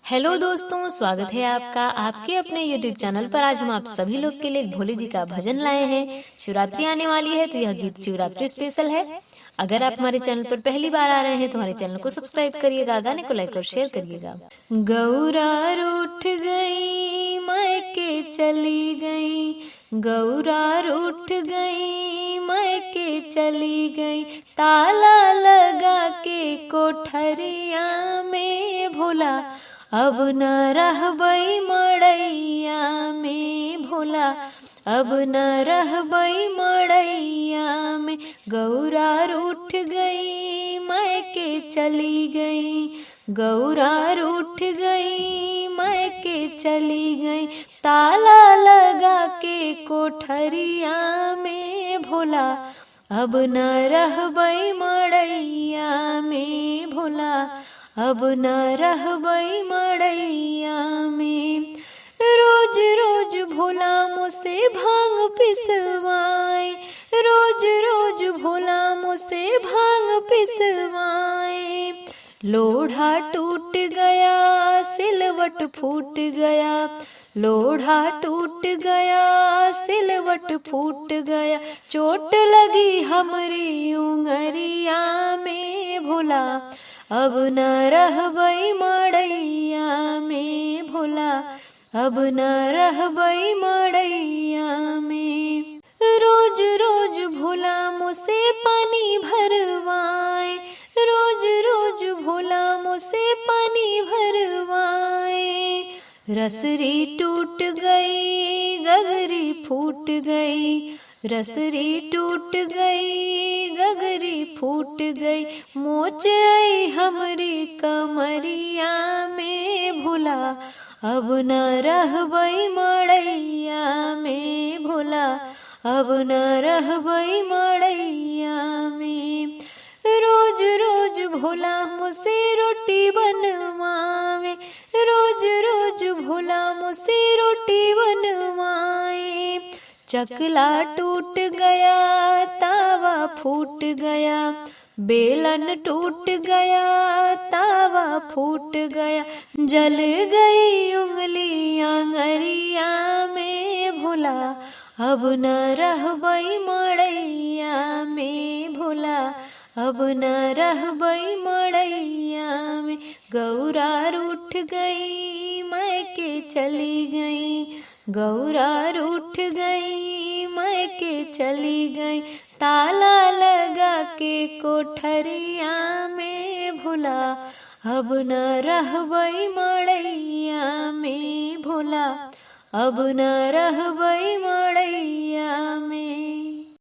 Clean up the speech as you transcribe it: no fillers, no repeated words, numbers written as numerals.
Hello दोस्तों, स्वागत है आपका आपके अपने YouTube channel पर। आज हम आप सभी लोग के लिए भोले जी का भजन लाए हैं। शिवरात्रि आने वाली है तो यह गीत शिवरात्रि स्पेशल है। अगर आप हमारे चैनल पर पहली बार आ रहे हैं तो हमारे चैनल को सब्सक्राइब करिएगा, गाने को लाइक और शेयर करिएगा। गौरा रूठ गई मायके चली गई, गौरा रूठ गई मायके चली गई, ताला लगा के कोठरिया में भोला अब न रहबई मड़ैया में भोला, अब न रहबई मड़ैया में। गौरा रूठ गई मायके चली गई, गौरा रूठ गई मायके चली गई, ताला लगा के कोठरिया में भोला अब न रहबई मड़ैया में भोला, अब न रहबई मड़ैया में। रोज रोज भोला मुझसे भांग पिसवाए, रोज रोज भोला मुझसे भांग पिसवाए। लोढ़ा टूट गया सिलवट फूट गया, लोढ़ा टूट गया सिलवट फूट गया, चोट लगी हमरी उंगरिया में भोला अब न रहबई मड़ैया में भोला, अब न रहबई मड़ैया में। रोज रोज भोला मुझसे पानी भरवाए, रोज रोज भोला मुझसे पानी भरवाए। रसरी टूट गई गगरी फूट गई, रसरी टूट गई गगरी फूट गई, मोच आई हमरी कमरिया में भोला अब न रहबई मड़ैया में भोला, अब न रहबई मड़ैया में। रोज रोज भोला मुझसे रोटी बनवावे, रोज रोज भोला मुझसे रोटी बनवाए। चकला टूट गया तावा फूट गया, बेलन टूट गया तावा फूट गया, जल गई उंगली आंगरिया में भोला अब न रहबई मड़ैया में भोला, अब न रहबई मड़ैया में। गौरा रूठ गई मायके चली गई, गौरा रूठ गई मायके चली गई, ताला लगा के कोठरिया में भोला अब न रहबई मड़ैया में भोला, अब न रहबई मड़ैया।